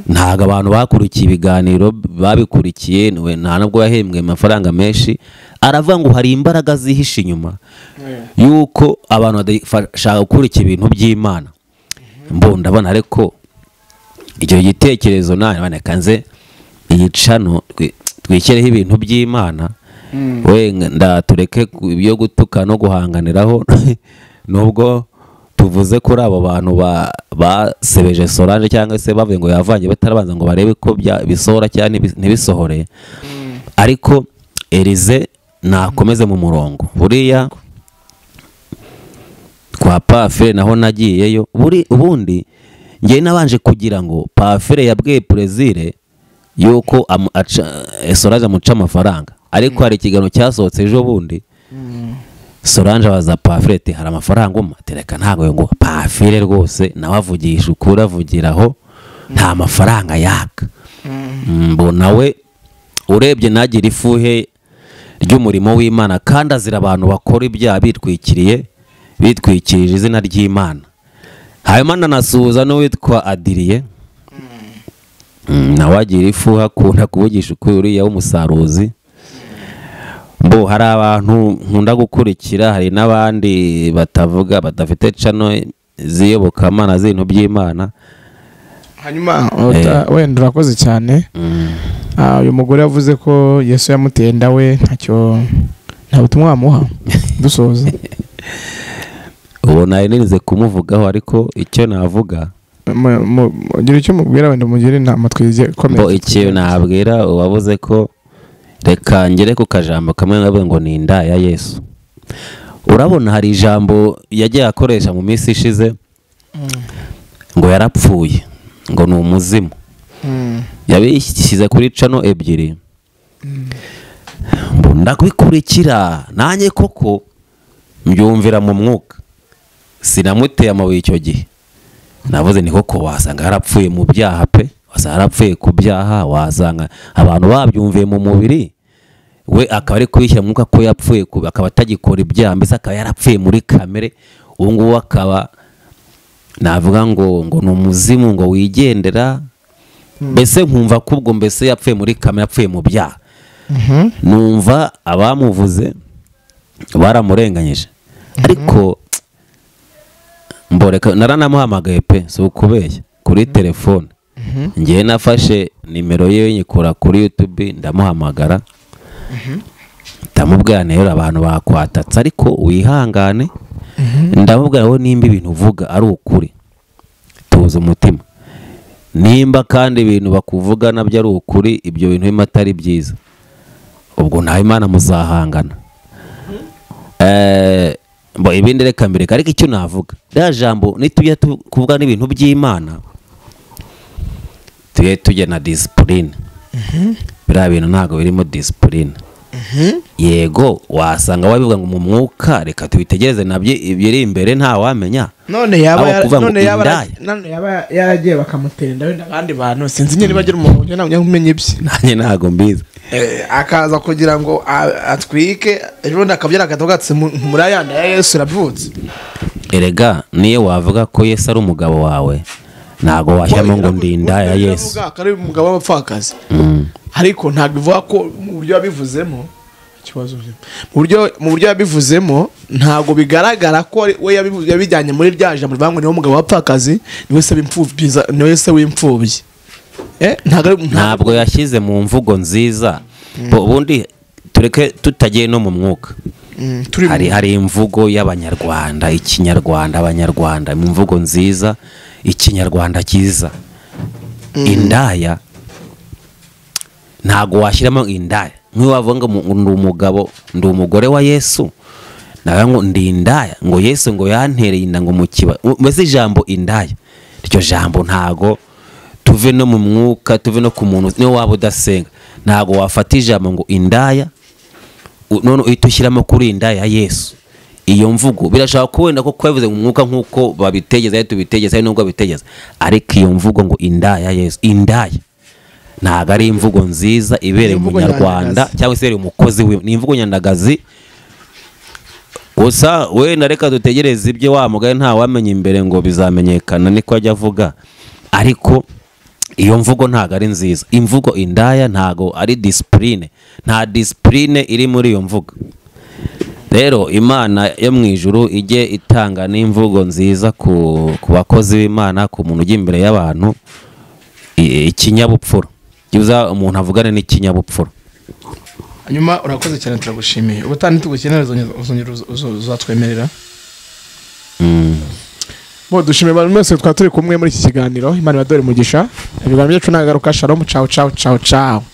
ntago abantu bakurikiye ibiganiro babikurikiye, nta nubwo yahembwe amafaranga menshi. Aravuga ngo hari imbaraga zihishe inyuma yuko abantu badashaka gukurikira ibintu by'Imana. Ndabona ariko icyo gitekerezo nane kanze iyi channel twishyireho ibintu by'Imana, we ndatureke ibyo gutuka no guhanganiraho. Nubwo tuvuze kuri abo bantu basebeje Solange cyangwa se bavuye ngo yavanye batarabanza ngo barebe ko bisohora cyangwa ntibisohore, ariko Elize nakomeze mu murongo. Buriya kwa Pafire naho nagiyeyo, ubundi ngiye nabanje kugira ngo Pafire yabwiye Plaisir yuko Solange amuca amafaranga, ariko hari ikiganiro cyasohotse ejo bundi, Solange abaza Pafire ati hari amafaranga umpa? Tereka ntago ngo Pafire rwose nawe avugisha ukuri, avugiraho nta mafaranga yaka. Mbona we urebye nagira ifuhe ry'umurimo w'Imana, kandi azira abantu bakora ibyaha bitwikiriye, bitwikirije izina ry'Imana. Hanyuma nanasuhuza n'uwitwa Adiriye, nawe agira ifuhe, akunda kuvugisha ukuri, uriya w'umusaruzi. Mbo hari abantu nkunda gukurikira, hari n'abandi batavuga badafite channel ziyobokamana z'ibintu by'Imana. Hanyuma wenda urakoze cyane. Uyu mugore yavuze ko Yesu yamuteye inda, we ntacyo, nta butumwa wamuha dusoza? Ubu nari nirize kumuvugaho, ariko icyo navuga, gira icyo mubwira, wenda mugire inama twize ikomeye. Icyo nabwira uwavuze ko, reka ngere ku kajambo kamwe ngavuga ngo ni inda ya Yesu. Urabona hari ijambo yagiye akoresha mu minsi ishize ngo yarapfuye, ngo ni umuzimu. Yabishyize kuri channel ebyiri. Ndakubikurikira nanjye koko mbyumvira mu mwuka, sinamuteye amabuye icyo gihe. Navuze ni koko wasanga yarapfuye mu byaha pe, wasanga yarapfuye ku byaha, wasanga abantu babyumviye mu mubiri we akaba ari kwishyira mwuka ko yapfuye, akaba atagikora ibyaha, mbese akaba yarapfuye muri kamere. Ubu ngubu akaba navuga ngo ni umuzimu ngo wigendera, mbese nkumva ko ubwo mbese yapfuye muri kamere, yapfuye mu byaha. Numva abamuvuze baramurenganyije, ariko mboreka naranamuhamagaye pe, si ukubeshya, kuri telefone. Ngewe nafashe nimero ye nyikura kuri YouTube, ndamuhamagara, ndamubwira rero abantu bakwatatse ariko wihangane, ndamubwira ngo nimba ibintu uvuga ari ukuri tuza umutima, nimba kandi ibintu bakuvuga nabyo ari ukuri, ibyo bintu bimwe atari byiza, ubwo nta Imana muzahangana. Mbo ibindi reka mbere, ariko icyo navuga rya jambo nitujya kuvuga n'ibintu by'Imana tujye tujya na discipline. Biriya bintu ntabwo birimo discipline. Yego wasanga wabivuga ngo mu mwuka, reka tubitegereze nabyo ibiri imbere nta wamenya. None yaba yaragiye bakamutera inda wenda abandi bantu, sinzi nyine bagira umuntu ujya umenya ibye, nanjye ntago mbizi, akaza kugira ngo atwike ejo bundi akabyara akatavuga ati muri ayanda ya Yesu iravutse. Erega niyo wavuga ko Yesu ari umugabo wawe, ntabwo washyiramo ngo ndi indaya ya Yesu. Ko ari umugabo w'abapfakazi, ariko ntabwo ivuga ko mu buryo yabivuzemo ikibazo, mu buryo yabivuzemo ntabwo bigaragara ko we yabijyanye muri rya jambo rivuga ngo niwe mugabo w'abapfakazi, niwe se w'imfubyi, niwe se w'imfubyi. Ntabwo Ntabwo yashyize mu mvugo nziza. Ubundi tureke tutagiye no mu mwuka. Turi Hari imvugo y'Abanyarwanda, Ikinyarwanda, Abanyarwanda mu mvugo nziza, Ikinyarwanda cyiza. Indaya, ntabwo washyiramo indaya. Nk'iyo wavuga ngo ndi umugabo, ndi umugore wa Yesu, nawe ngo ndi indaya, ngo Yesu ngo yantereye inda ngo mu kiba. Mbese ijambo indaya, iryo jambo ntago, tuve no mu mwuka, tuve no ku muntu, niyo waba udasenga, ntago wafata ijambo ngo indaya none uhita ushyiramo kuri indaya ya Yesu. Iyo mvugo birashobora ko wenda ko yavuze mu mwuka nk'uko babitegeza, ari tubitegeza, ari nubwo babitegeza, ariko iyo mvugo ngo indaya ya Yesu, indaya, ntabwo ari imvugo nziza ibereye Ni imvugo umunyarwanda nyandagazi. cyangwa se ibereye umukozi we. Ni imvugo nyandagazi gusa. Wenda reka dutegereze ibyo wa mugani, nta wamenya imbere ngo bizamenyekana, niko ajya avuga. Ariko iyo mvugo ntabwo ari nziza. Imvugo indaya ntabwo ari discipline, nta discipline iri muri iyo mvugo. Rero Imana yo mu ijuru ijye itanga n'imvugo nziza ku bakozi b'Imana, ku muntu ujya imbere y'abantu, ikinyabupfura. Byibuze umuntu avugane n'ikinyabupfura. Hanyuma urakoze cyane, turagushimiye. Ubutaha nitugukenera uzongera uzatwemerera. Bo dushimiye abantu mwese twari turi kumwe muri iki kiganiro. Imana ibadore umugisha. Ibiganiro byacu nagaruka. Shalom, ciao ciao ciao ciao.